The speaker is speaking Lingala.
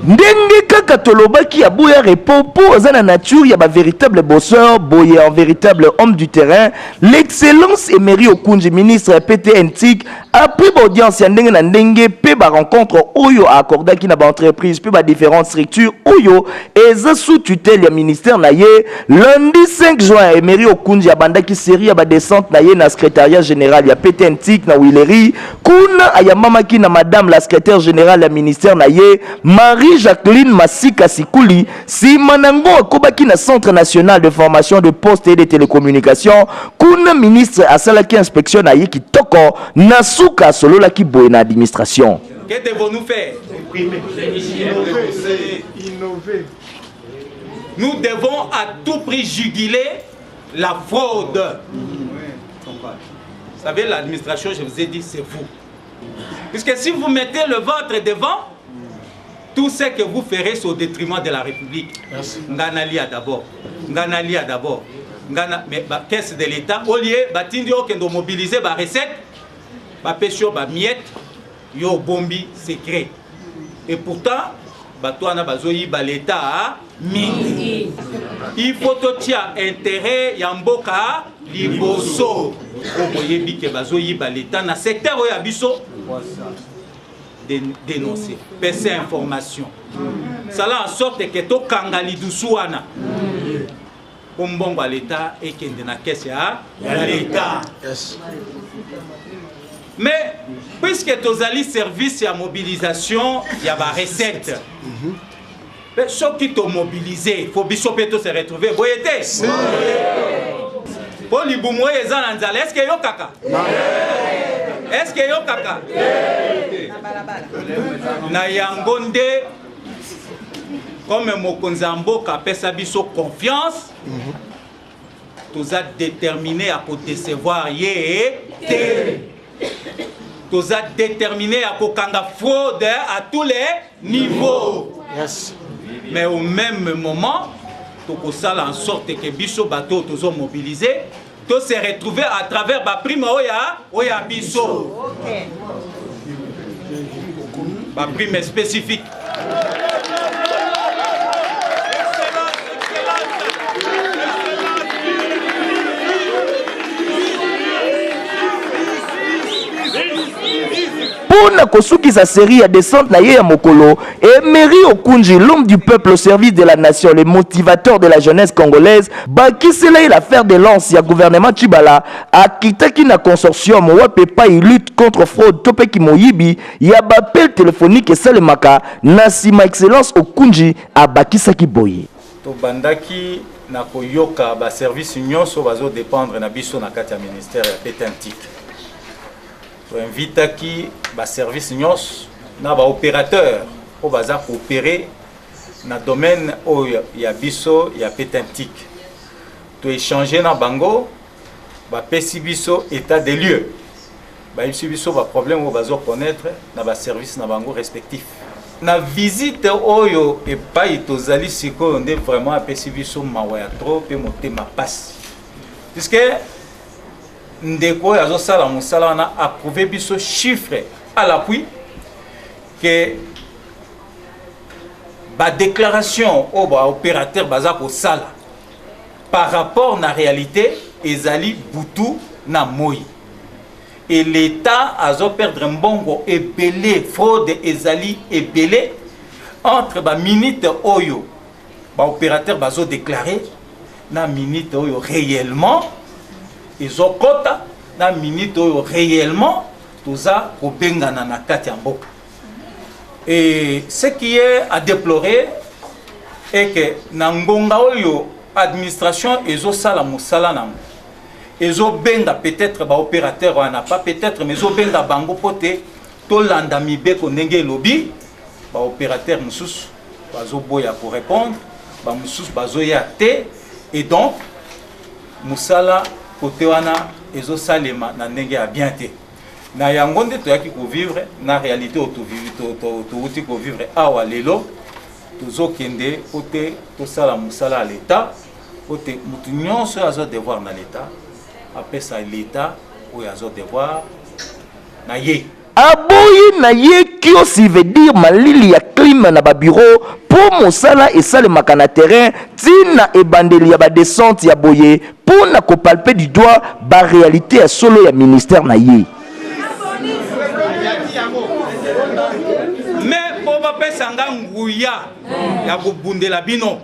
Ndenge kaka tolobaki aboya repos mpo aza na nature ya ba véritable bosseur boye en véritable homme du terrain l'excellence Emery Okundji ministre ya PTNTIC après ba audience ya ndenge na ndenge mpe ba rencontre oyo accordaki na ba entreprise mpe ba différentes structures oyo eza sous tutelle ya ministère na ye lundi 5 juin Emery Okundji abandaki série ya ba descente na ye na secrétariat général ya PTNTIC na Huilerie. Kuna ayambamaki na madame la secrétaire générale ya ministère na ye Marie-Jacqueline Masika Sikuli. Nsima na yango akobaki na Centre national de formation de poste et de télécommunication. Kuna ministre asalaki inspection na ye kitoko, na suka asololaki boye na administration. Que devons-nous faire? Innover. Nous devons à tout prix juguler la fraude. Vous savez, l'administration, je vous ai dit, c'est vous. Puisque si vous mettez le ventre devant, tout ce que vous ferez, c'est au détriment de la République. Nganalia d'abord. Nganalia d'abord. Ngana, mais bah, caisse de l'État, au lieu, batindi okendo mobiliser ba recette, ba pesio ba miette, yo bombi secret. Et pourtant, bato wana bazoyiba l'État mingi. Il faut totia intérêt ya mboka liboso. Oyo boyebi ke bazoyiba l'État na secteur oyo ya biso, dénoncer, pesa information, sala en sorte ke tokanga lidusu wana po mbongo ya l'État ekende na caisse ya l'État. Mais puisque tozali service ya mobilisation ya ba recette, mpe soki tomobilize, fo biso mpe tose retrouve boye te, mpo libumu oyo eza na nzala, eske eyokaka? Eske eyokaka? Na yango nde comme mokonzi ya mboka apesa biso confiance, toza déterminé ya kodecevoir ye te, toza déterminé ya kokanga fraude à tous les niveaux. Mais au même moment, tokosala en sorte que biso bato oyo tozomobilize to se retrouver à travers baprime oyo ya biso, baprime spécifique. Mpo na kosukisa série ya descente na ye ya mokolo, Emery Okundji, l'homme du peuple au service de la nation, le motivateur de la jeunesse congolaise, bakisela ye l'affaire de lance ya gouvernement Tshibala, akitaki na consortium wapi epai lutte contre fraude to mpe kimoyibi ya baappel téléphonique esalemaka. Na nsima excellence Okundji abakisaki boye: Tobandaki na koyoka baservice nyonso bazodépendre na biso na kati ya ministère ya PTNTIC. Toinvitaki baservice nyonso na baopérateur oyo baza koopérer na domaine oyo ya biso ya PTNTIC. Toéchange na bango, bapesi biso état des lieux, bayebisi biso baproblème oyo bazoconnaître na baservice na bango respectif. Na visite oyo epai tozali sikoyo nde vraiment apesi biso mawa ya trop mpe motema pasi, puisque ndeko oyo azosala mosala wana approuve biso chiffre à l'appui ke badéclaration oyo baopérateur baza kosala par rapport na réalité ezali butu na moi, et l'État azoperdre mbongo ebele. Fraude ezali ebele entre baminute oyo baopérateur bazodéclare na minute oyo réellement ezokɔta, na minute oyo réellement toza kobengana na kati ya mboka. Et ce qui est à déplorer est que na ngonga oyo administration ezosala mosala nango, ezobenga peut-être baopérateur wana, pas peut-être, mais ezobenga bango mpo te tolanda mibeko ndenge elobi, baopérateur mosusu bazoboya korépondre, bamosusu bazoya te, et donc mosala kote wana ezosalema na ndenge ya bien te. Na yango nde toyaki kovivre na réalité oyo towuti kovivre awa lelo. Tozokende po te tosala mosala ya l'État, po te motu nyonso oyo aza devoir na l'État apesa l'État oyo aza devoir na ye. Aboyi na ye kiosi veut dire malili ya clim na ba bureau po mosala esalemaka na terrain ti na ebandeli ya ba descente ya boye po na ko palper du doigt ba realites ya solo ya ministère na ye. Mais po bapesa nga nguya ya kobundela bino.